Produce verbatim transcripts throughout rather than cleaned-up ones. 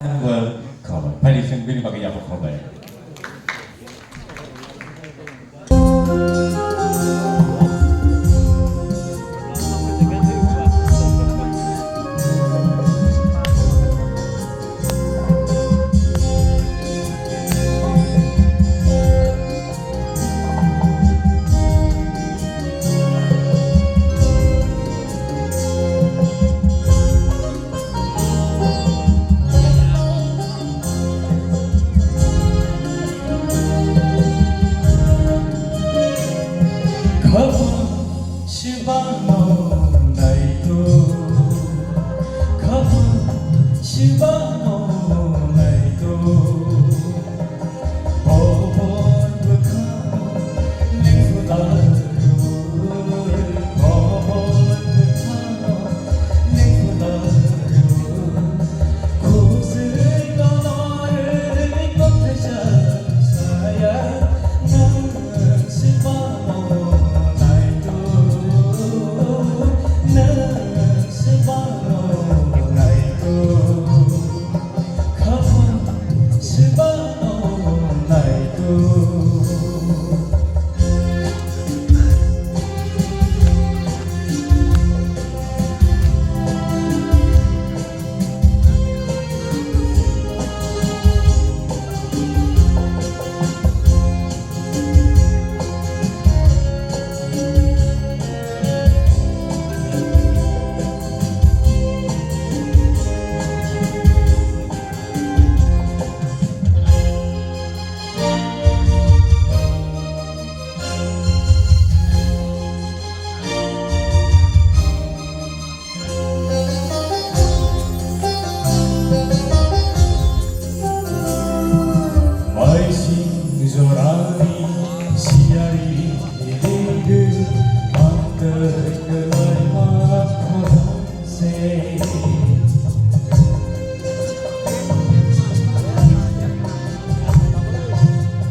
Well, khoroknwi. Phaidi chwng bini bagwi yapha khoroknwi. Khapang swbano naito, khapang swbano naito. Bobor bwkhano lengphularwi, bobor bwkhano lengphularwi. Khukjwi konorwi kothai chak saya, nwng swbano naito, nwng swbano naito. Khapang swbano naito. Maising jorani siyari hiligo, mangtwi kwlaima khorang se.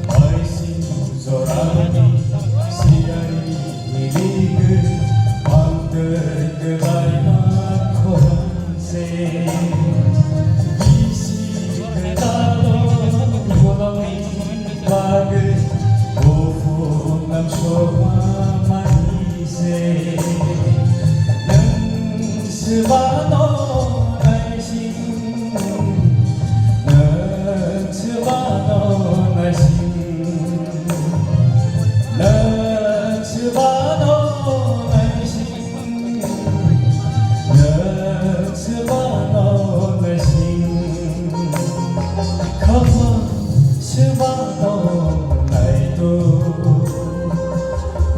Maising jorani siyari hiligo, mangtwi kwlaima khorang se. Bisi kwtalo bolongni bagwi buphang lamsoba mani se. Nwng swbano naising, nwng swbano naising, nwng swbano naising, nwng swbano naising. Khapang swbano naito.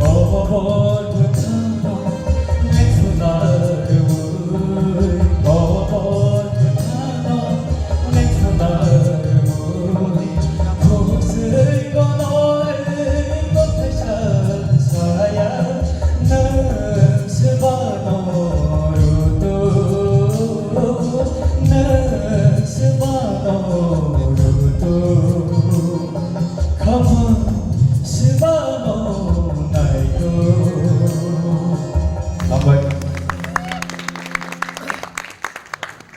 Bobor bwkhano lengphularwi, bobor bwkhano lengphularwi. Khukjwi konorwi kothai chak saya, nwng swbano rutu, nwng swbano rutu. Khapang swbano naito. Hambai.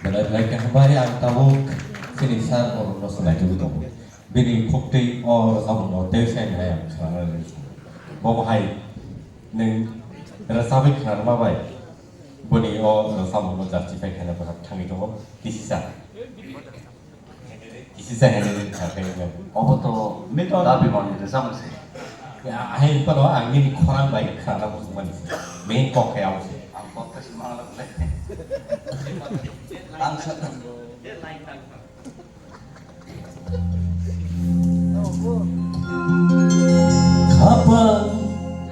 Belai belai khe hambai, ang tabuk chini sir borokno swlai tubui tongo. Bini khuktwi o rwchapmungno tei sainai ang khwnanani. Bo bahai nwng rwchapwi khwnarwma bai boni o rwchapmungno justify khaina bwkha thangwi tongo. Kisisa. Kisisa hwnwi kha khe nw. Obo to dabi manwi rwchapmung se. Ya, ahai phano ang nini khorang bai khana muchungmani se. Main kok khe abo se. Ang kok khe se mangla le. Ang sa. Khapang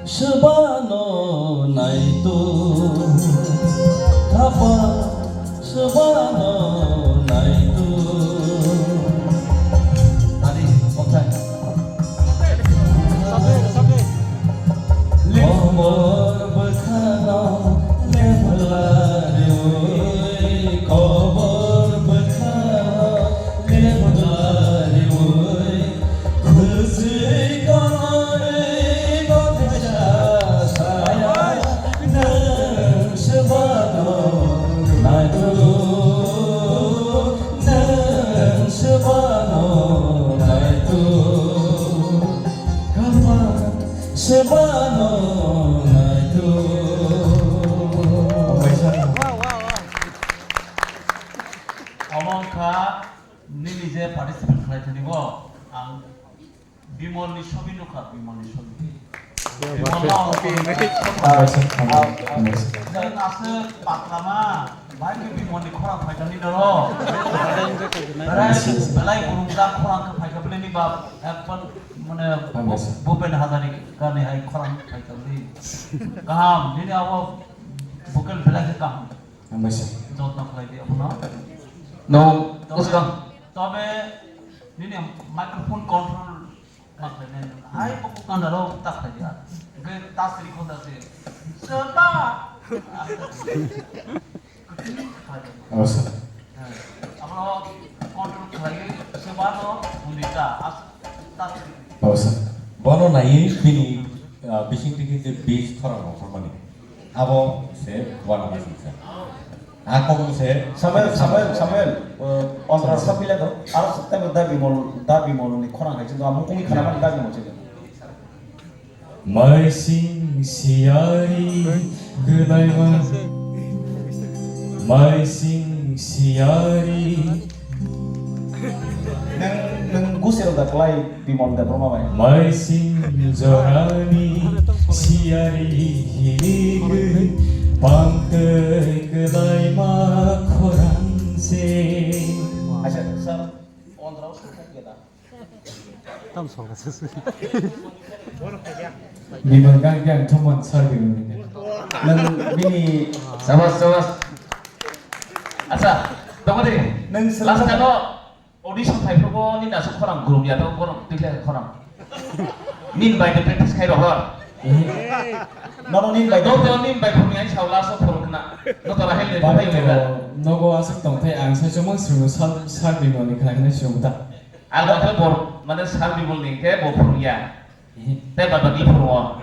swbano naito, khapang swbano naito. Ani, othai. Kobor bwkhano lepla riwi, kobor bwkhano lepla riwi. Khwsui konorwi kothai sa saya, nwng Omo wngkha nini je participate khlai thani bo ang Bimolni sobi nukha, Bimolni sobi. Bimolno ang aswk patlama, bai khe Bimolni khorang phaikha ni doro. Belai, belai gurungjak khorang khe phaikha bini bap, ekbar mane Bhupen Hazarika ni hai khorang phaikha bini. Kaham, nini abo vocal belai khe kaham. Hambaisa. Jotno khlai di abono. No, tobe, uskang. Tobe nini microphone control ma khlai nai. Hai bo kok kanda ro ta khlai di. Ge ta sri khonda se. Seba. Hambaisa. Abono control khlai seba no mundita. As ta sri. Hambaisa. Bono nai bini, ah, bising tiki je bis thorang rok thormani. Abo se wana bising sa. Ako se Samuel, Samuel, Samuel, eh, on rasa pila to, aro sokta bo dabi mol, dabi mol ni khorang hai, chwng amo kumi khana mani dabi mol chwng. Maising siyari gelaima, maising siyari. Nang, nang gusir da kelai. Bimal Debbarma bai. Maising jorani siyari hinigwi pangtwi kwlaima khorang se. Acha, sir, on rao sir, kok ya da? Tam song ka sir. Bimal gang gang thumon sir Bimal. Nang bini. Sabas, sabas. Acha, tongodi. Nang last time o. Audition phaiphuru bo nini aswk khorang grum ya, to borok tikle khorang. Nini bai de practice khai rohor. Nono nini bai de. Noto nini bai phuru yang saula so phuru khna. Noto rahel de Baba phuru to, ya. Nogo aswk tongthai ang sai chomang srungo sal, sal bimoni khna khna srungo ta. Ang bakhe bor, mane sal bimol ni khe bo phuru ya. Tei bad baki phuru o.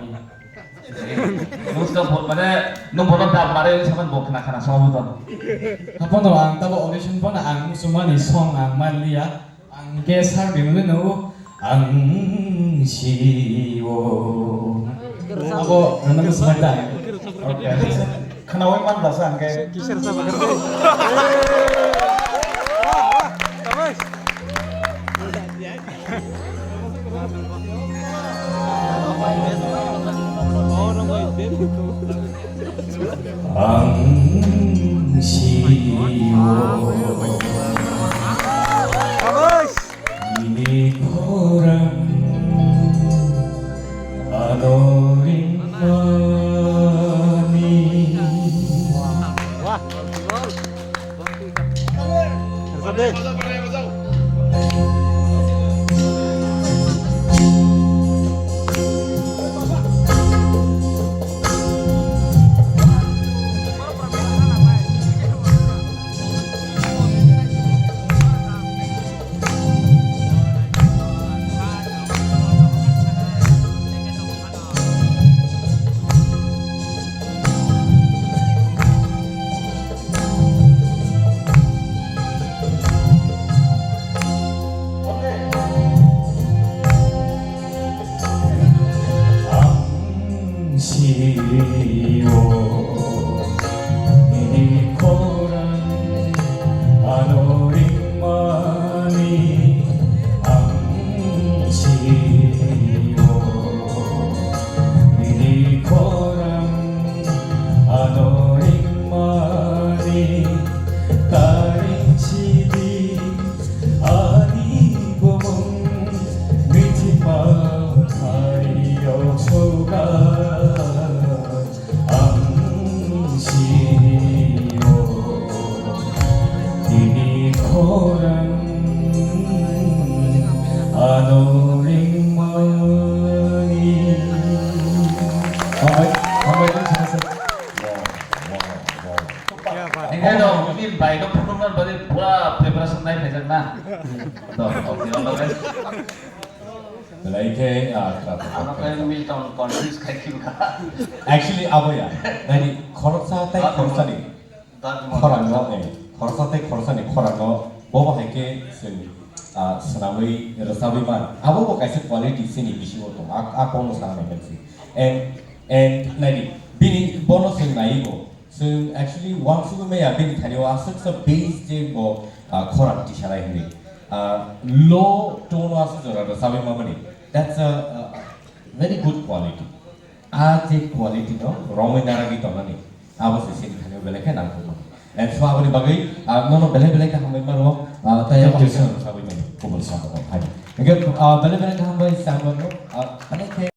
Nung sika bo, mane, nung bono dal mare saman bo khna khna sama bo ton. Hapono ang tabo audition bono ang musumani song ang manliya. Ang ke sar bimuli no ang si o. Abo nana musumai ta. Okay. Khnawi man da sa ang ke. Kisar sa bagar. Ang sio ini khorang ano ringmani. Ang sio nini khorang ano ringmani, ang sio nini khorang ano ringmani, karing sidi ani bomong mithi ma thai yok soga. Ang sio nini khorang ano ringmani. Hambai, hambai, hambai. Wow, wow, wow. Wow. Wow. Ini dong, ini baik dong, penurunan berarti pura preparation naik aja nah. Tuh, oke, oke. Belai khe, ah, kha, kha, kha, Ano kha, khe kha. Milton confuse khai khe bwkha. Actually, abo ya. Nani, khoroksa tei khoroksa ni. Khorang no, eh, khoroksa tei khoroksa ni khorang no, bo bo hai khe chwng ah, swnamwi rwchabwi man. Abo bo kaisa quality chini bisingo tong. A, a kokno sana nai khe si. And, and naidi, bini bono chwng naiwi bo. Chwng actually uansugwi maya bini thani o aswk sa bass je bo, ah, khorang tisanai hwnwi. Ah, low tone o aswk jora rwchabwi mamani. That's a, a very good quality. A je quality no romwi naragwi tongnani. Abo se chini thani o belai khe nangkukmani. And so aboni bagwi, ah, nono belai belai khe hambai mano, ah, tei Thank you, sir. Rwchabwi mano. Kubun sa hai. Hingke, ah, belai belai khe hambai sa mano, ah, ani khe